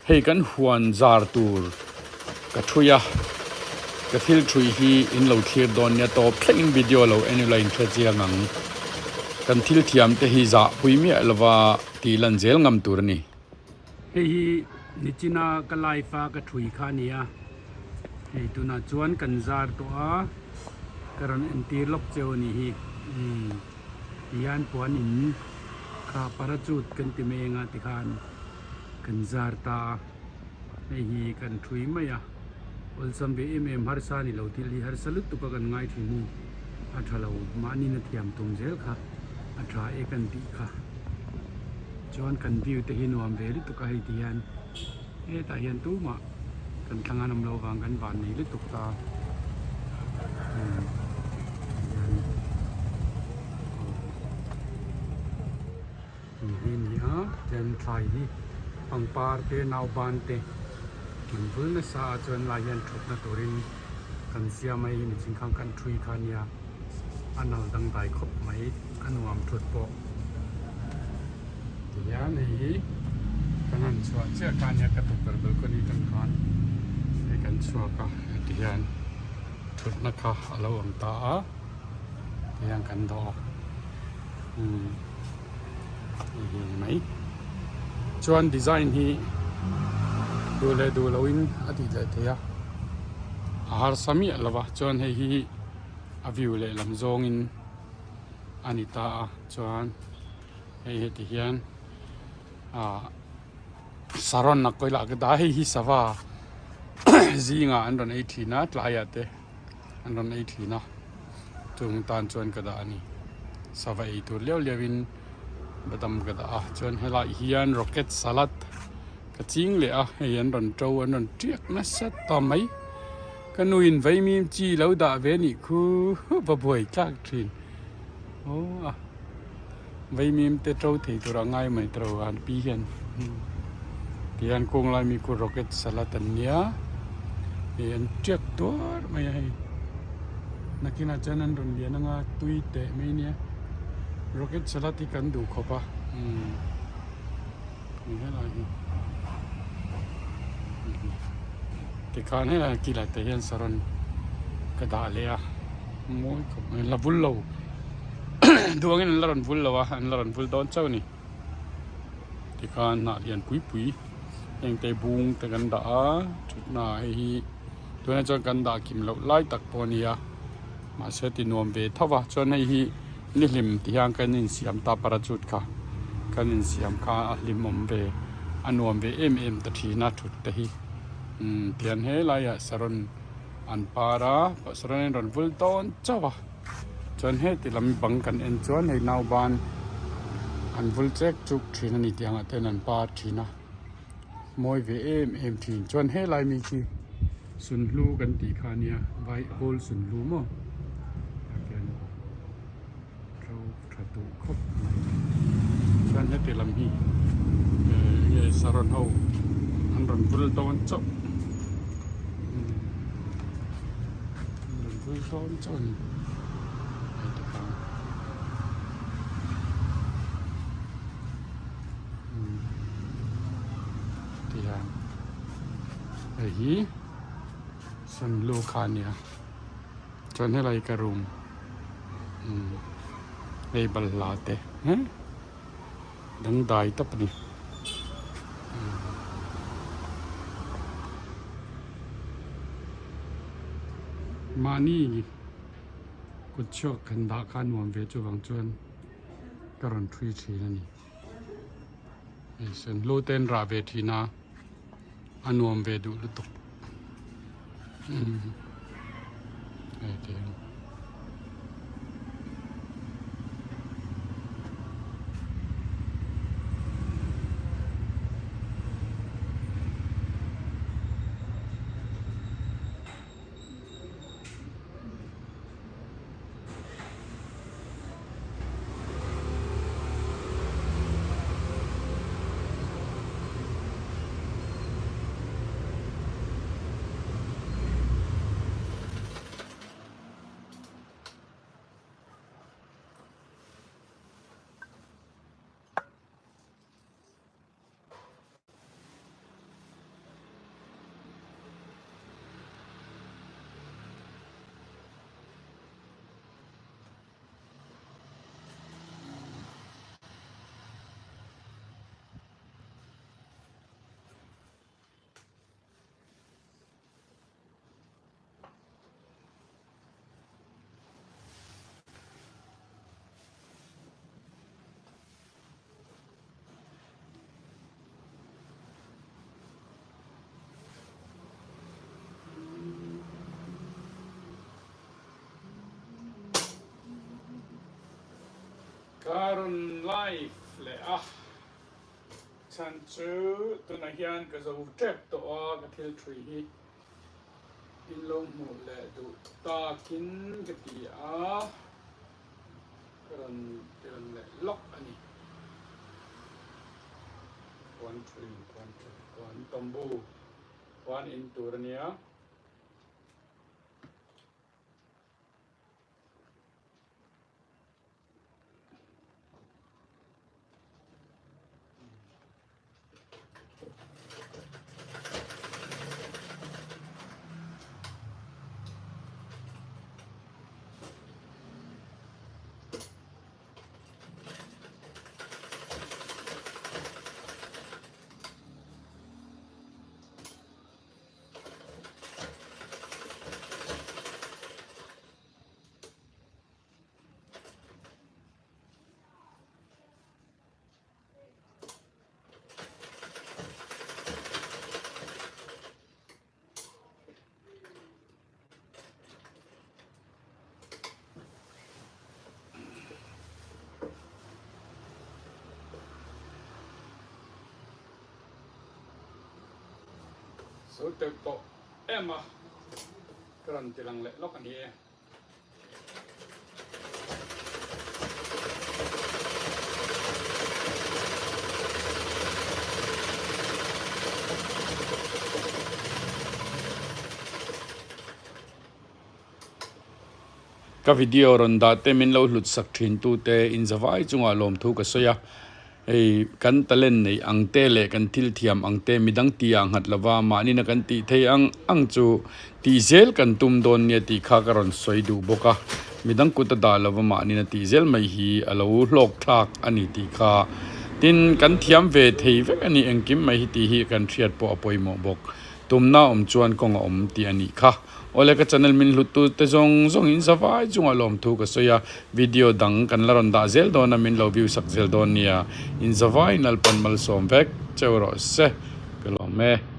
Hei kan huan zar tur ka thui a, ka thil thui hi in lo thlir dawn nia tawp thlengin video lo en ula in hre chiang ang. Kan thil thiam te hi zah pui miah lova tih lan zel ngam tur a ni. Hei hi nichina ka live a ka thui kha a ni a, hei tunah chuan kan zar tawh a, ka rawn entir lawk cheu a nih hi. Umm tihian puan in kha parachute kan ti mai anga tikhan. Kan zar ta a, hei hi kan thui mai a, awlsam ve em em harsa ni lo thil hi harsa lutuk a kan ngai thin hi a tha lo, mahni na thiam tum zel kha a tha e kan tih kha. Chuan kan view te hi nuam ve lutuk a hei ti hian hetah hian tumah kan thlang an awm lo vang kan van nei lutuk ta umm tihian aw. Tih hi a ni a chuan thlai hi pangpar te nauban te an vul nasa a chuan lai hian thutna turin kan siam a hei nichin khan kan thui kha a nia a nal dangdai khawp mai a nuam thut pawh tihian hei hi kan han chhuah chiah kha a nia ka tukverh balcony atang khan hei kan chhuak a heti hian thutna kha a lo awm ta a tihian kan dawh a umm. Mai chuan design hi duh leh duh loh in a tih leh theih a a harsa miah lo va chuan hei hi a view leh lam zawng in a ni ta a chuan hei heti hian ah saron a kawi lah ka dah a hei hi sava zingah an rawn ei thin a tlaiah te. An rawn ei thin a, chung tan chuan ka dah a ni. Sava ei tur liau liau in badam ka dah a, chuan helai hian rocket salad ka ching leh a, hei an rawn to an rawn tiak nasa ta mai. Ka nu in vaimim chi lo dah ve nih khu va buai tlak thin. Aw a. Vaimim te to thei tur a ngai mai tawh lo an pi hian tihian kawng lai mi khu rocket salad an nia hei an tiak tuar mai a hei nakinah chuan an rawn lian anga tui teh mai ania rocket salad hi kan duh khawp a umm helai hi tikhan helai kilah te hian saron ka dah leh a mawi khawp mai la vul lo. Duangin an la rawn vul lo a, an la rawn vul dawn chauh a ni. Tikhan hnah lian pui pui heng te bung te kan dah a, thutna hei hi tunah chuan kan dah kim loh lai tak pawh a ni a, mahse ti nuam ve tho va, chuan hei hi nihlim ti hian kan insiam ta parachute kha kan insiam kha a hlimawm ve a nuam ve em em ta thin a thut te hi umm tihian helaiah saron an par a saron an rawn vul dawn chauh a. Chuan heti lam bang kan en chuan hei nauban an vul chek chuk thin a ni tih angah ten an par thin a mawi ve em em thin chuan helai mi khi sunhlu kan tih kha a nia vai kawl sunhlu maw tah khian ro tha duh khawp mai chuan heti lam hi enge saron ho an rawn vul dawn chauh. Rawn dawn chauh a ni hei te khan umm tihian hei hi sunhlu kha a nia chuan helai ka room umm hei balhla te he. Dangdai tawp a ni. Mahni kut chhuak kan dah kha nuam ve chuvang chuan ka rawn thui thin a ni. Hei sunhlu te an rah ve thin a, a nuam ve duh lutuk. Hei te hian. Ka rawn live leh a chhan chu tunah hian ka zo tep tawh a ka thil thui hi in lo hmuh leh duh takin ka ti a ka rawn ti rawn leh lawk a ni. Puan thui puan thui puan tawmbu puan in tur a nia. So teuh tawh em a ka rawn ti lang leh lawk a ni e. Ka video rawn dah te min lo hlut sak thin tu te in zavai chungah lawmthu ka sawi a. Hei kan talent neih ang te leh kan thil thiam ang te midang tih ah nghat lova mahnina kan tih thei ang ang chu tih zel kan tum dawn nia tih kha ka rawn sawi duh bawk a, midang kut a dah lova mahnina tih zel mai hi a lo hlawk thlak a ni tih kha tin kan thiam ve thei vek a ni engkim mai hi tih hi kan hriat pawh a pawimawh bawk. Tumna awm chuan kawng a awm tih a nih kha. Awle ka channel min hlut tu te zawng zawng in zavai chungah lawmthu ka sawi a, video dang kan la rawn dah zel dawn a min lo view sak zel dawn nia, in zavai in Lalpan malsawm vek cheu rawh se ka lawm e.